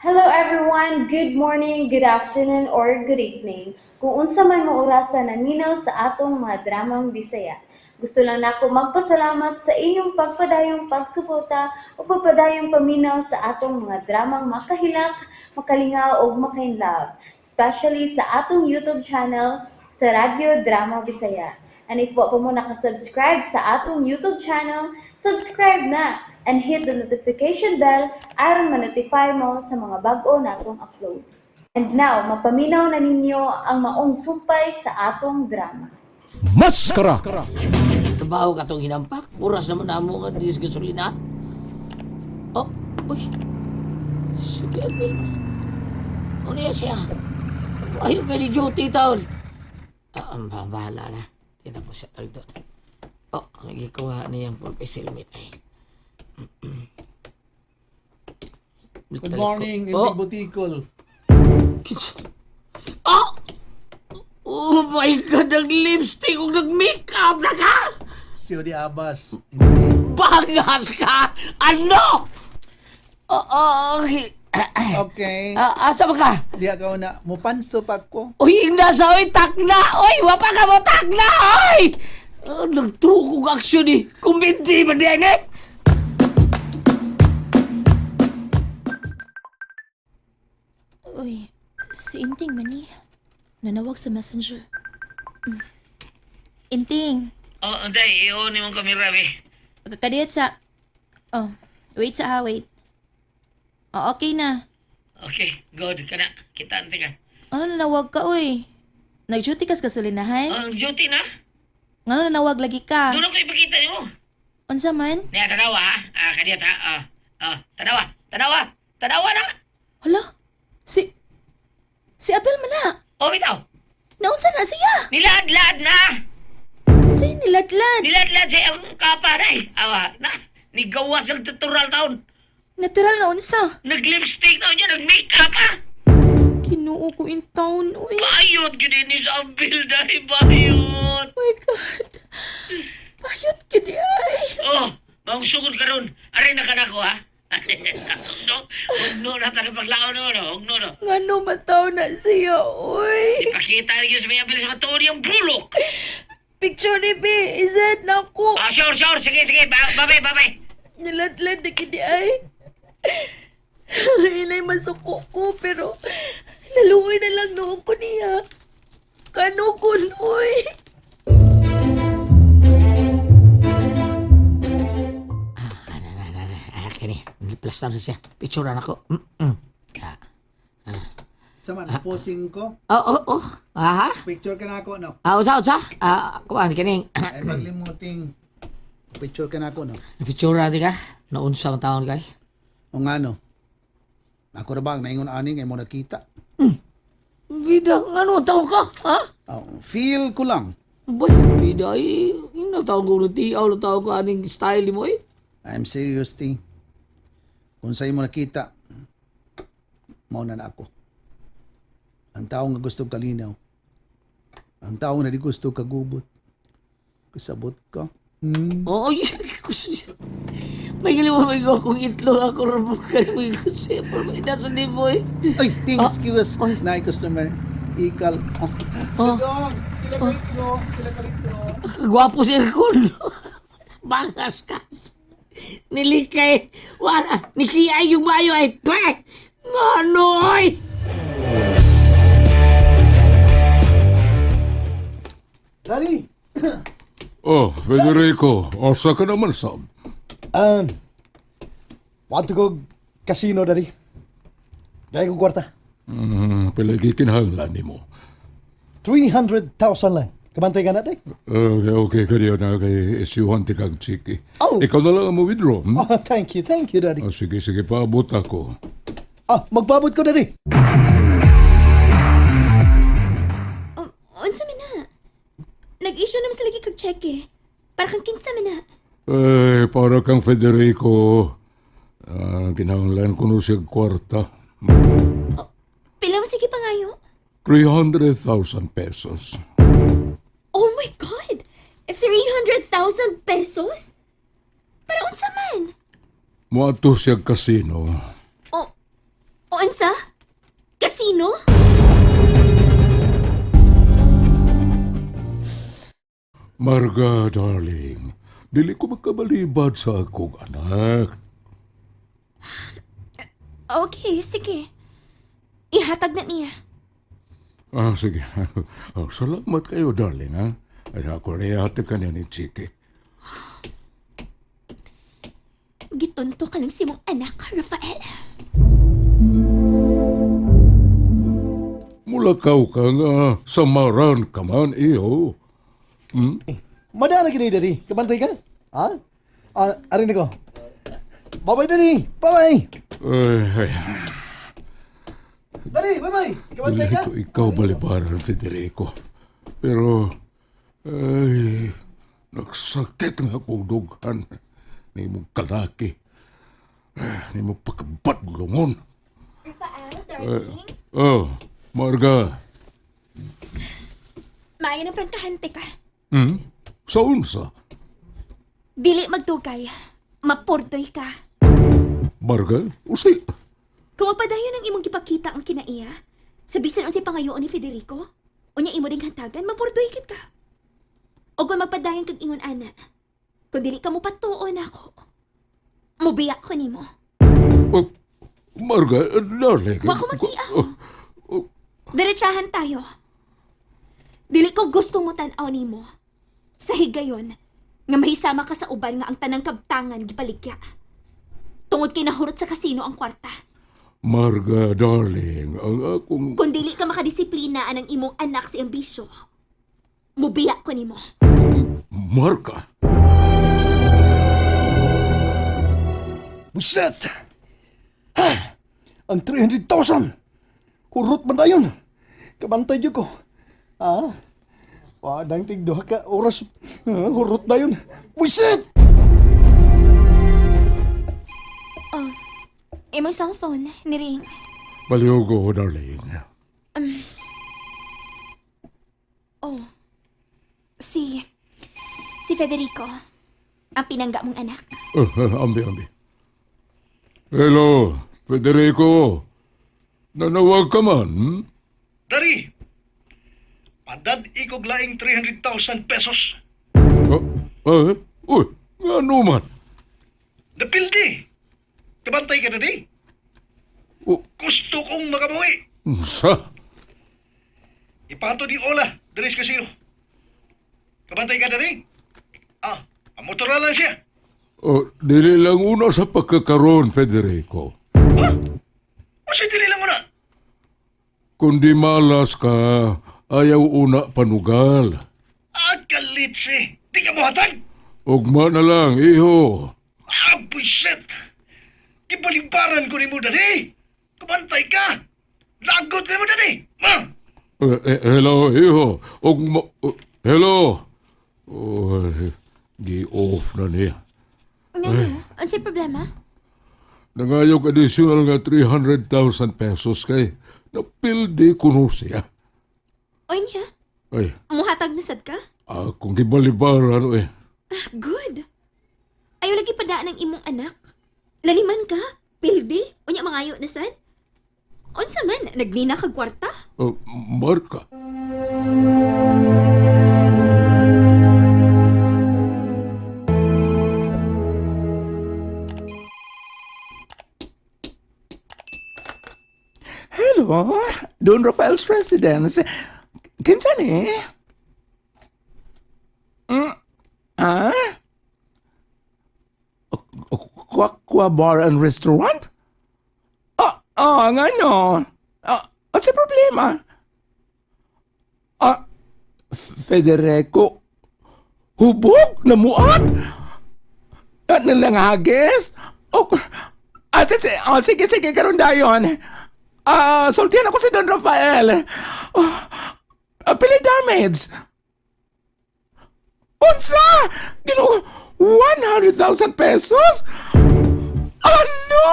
Hello everyone! Good morning, good afternoon, or good evening. Kung unsa man mo orasa naminaw sa atong mga dramang Bisaya. Gusto lang nako magpasalamat sa inyong pagpadayong pagsuporta o pagpadayong paminaw sa atong mga dramang makahilak, makalingaw ug makainlove, especially sa atong YouTube channel sa Radyo Drama Bisaya. And if wa pa mo nakasubscribe sa atong YouTube channel, subscribe na and hit the notification bell aron ma-notify mo sa mga bag-o natong uploads. And now, mapaminaw na ninyo ang maong sumpay sa atong drama. Maskara! Trabaho ka itong hinampak. Oras naman na mo nga dis gasolina. Oh, uy. Si Bebel. Ano yan siya? Ayaw ka ni duty taon. Ah, ang bahala na. Di na po siya tagdot. Oh, nagikuha niyang pagpisilmit ay. Good morning, Oh, Inting Butikol. Oh! Oh my God, nag-lipstick ug nag-makeup na ka! Si Odi Abbas. Hindi. Bangas ka! Ano? Oo, okay. Okay. Ah, asa ba ka? Di ako na. Mupanso pa ko. Uy, nasa, oy, takna! Oy, wapa ka mo, takna! Oy! Oh, nagtukog aksyon eh. Kumindi man din eh! Uy, si Inting man ni. Nanawag sa messenger. Inting, Oh, day, i-on mo kamera, eh. kadiyat sa... Oh, wait sa ha, wait. Oh, okay na. Okay, good ka na. Kita ante ka. Ano nanawag ka, uy? Nag-duty ka sa gasolinahan? Ang duty na. Ngano nanawag lagi ka? Doon ako ipakita niyo. Unsa man? Niya, tanawa ha. Ah, kadiyat ha. Ah, ah, tanawa, tanawa, tanawa na. Hala, si... Si Abel man na. Oh, bitaw. Naunsa na siya? Nilaad-laad na. Siya niladlad. Nilaad-laad siya ang kapa na eh. Awa, na. Nigawa sa tutorial taon. Natural na unsa. Nag-lipstick na niya, nag-makeup ah. Kinuo ko in town, uy. Bayot yun ni sa Abel dahil bayot. Oh my God. Bayot gid ay. Oh, maong sugod karon. Aray na ka na ko ha. No, ugno na tayo paglaon no, no, ugno no. Ngano man taw na siya, uy. Ipakita niyo sa may Abel sa matuod yung bulok. Picture ni B, isend na ko. Ah, sure, sure. Sige, sige. Bye, bye, bye. Niladlad na kini ay. Inay masuko ko, pero naluoy na lang noon ko niya. Kano ko, uy. Ah, na, na, na, na. Ah, kini. Niplastar na siya. Picture na ako. Ah. Sama, posing ko. Oh. Aha. Picture ka na ako, no? Ah, usa, usa. Ah, kuan kining. Ay, paglimuting. Picture ka na ako, no? Picture na ka. Naunsa man taon kay. O nga, no? Ako na ba ang naingon ani ngay mo nakita? Bida, ngano taon ka? Ha? Oh, feel ko lang. Boy, bida eh. Ina taon ko tiaw na taon ko aning style mo eh. I'm serious, ti. Kung sa'yo mo nakita, mauna na ako. Ang tao nga gusto kalinaw. Ang tao nga di gusto kagubot. Kasabot ka. Oo, may galiwa may ko kung itlog ako rin mo ka may gusto. Pero may nasa ni boy. Ay, ting, excuse. Nay, customer. Ikal. Oh. Dong, pila ka litro, pila ka litro. Gwapo si aircon. Bangas ka. Nilikay. Wala. Nikiay yung bayo ay. Twe! Ngano oy! Daddy! Oh, Federico, asa ka naman sab? Wato ko casino, daddy. Dahil kong kwarta. Pila gikinahanglan nimo. 300,000 lang. Kabantay ka na, day. Okay, okay, kaya na kay isyuhan ti kag chiki. Oh. Ikaw na lang ang mo-withdraw. Hmm? Oh, thank you, daddy. Ah, sige, sige, paabot ako. Ah, magpaabot ko, daddy. Unsa man na? Nag-issue naman sa lagi kag cheque. Para kang kinsa man na. Eh, para kang Federico. Ah, kinahanglan ko no siya kwarta. Pila mo sige pangayo? 300,000 pesos. Oh my God! 300,000 pesos? Para unsa man? Moadto siya kasino. O, o Unsa? Kasino? Marga, darling, dili ko magkabalibad sa akong anak. Okay, sige. Ihatag na niya. Ah, sige. Oh, salamat kayo, darling, ha? Ay, ako rehate ka niya ni Chiki. Gitunto ka lang si mong anak, Rafael. Mulakaw ka nga, samaran ka man, iyo. Madana kini, Daddy. Kabantay ka? Ha? Ah, arin ako. Bye-bye, Daddy. Bye-bye. Ay, ay. Daddy, bye-bye. Kabantay Dili ka? ko ikaw balibaran, Federico. Pero, ay, nagsakit nga akong dughan ni mong kalaki. Ay, ni mong pagkabadlungon. Rafael, darling. Oh, Marga. Maayo ng prangkahante ka. Hmm? Sa unsa? Dili magdugay. Mapurdoy ka. Marga? Usi? Kung magpadayon ang imong gipakita ang kinaiya, sa bisan unsay pangayoon ni Federico, unya imo ding hantagan, mapurdoy gid ka. O kung magpadayon kag ingon ana, kung dili ka mo patuon ako, mubiya ko nimo. Oh, Marga, darling. Wa ko magiaw. Diretsahan tayo. Dili ko gusto mo tan-aw nimo. Sa higayon, nga mahisama ka sa uban nga ang tanang kabtangan gipaligya. Tungod kay nahurot sa kasino ang kwarta. Marga, darling, ang akong... Kung dili ka makadisiplina anang imong anak si ambisyo, mubiya ko nimo. Marga? Buset! Ha! Ang 300,000! Hurot man dayon! Kabantay jud ko. Ha? Wadang tigduha ka oras. Ha, hurot dayon. Buset! Imong cellphone, ni ring. Baliw ko, darling. Oh. Si Federico. Ang pinangga mong anak. Ambi, ambi. Hello, Federico. Nanawag ka man? Hmm? Dari, padad ikog laing 300,000 pesos. Ah, ah, uy, ano man? Napildi. Kabantay ka na di. Oh, Gusto kong makabawi. sa? Ipato di Ola, dari sa kasino. Kabantay ka na di. Ah, pamotor na lang siya. Oh, dili lang una sa pagkakaroon, Federico. Ha? O siya dili lang una. Kung di malas ka, ayaw una panugal. Ah, kalitsi. Di ka buhatag. Ugma na lang, iho. Ah, buisit. Ibalimbaran ko ni mo, dali. Kabantay ka. Lagot ko ni mo, dali. Ma! Eh, eh, hello, iho. Ugma... oh, hello. Oh, gi-off na niya. Ngano? Unsay problema? Nangayog additional nga 300,000 pesos kay napildi kuno siya. Oy niya, Ay, muhatag na sad ka? akong gibalibaran eh. Ah, good. Ayaw lagi padaan ang imong anak. Laliman ka, pildi, unya mangayo na sad. Unsa man, naglina kag kwarta? Oh, Marka. Hello, Don Rafael's residence. Kinsa ni? Ah? Kwakwa Bar and Restaurant? Ah, ah, nga no. Ah, ano problema? Ah, Federico, hubog na muat? At nalanghagis? Oh, ah, oh, sige, sige, karon dayon. Ah, sultihan ako si Don Rafael. Oh, ah, pili damage. Unsa? Ginoo, 100,000 pesos? Ano?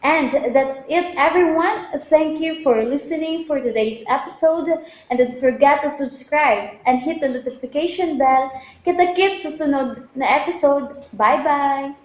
And that's it, everyone. Thank you for listening for today's episode. And don't forget to subscribe and hit the notification bell. Kita-kits sa sunod na episode. Bye-bye!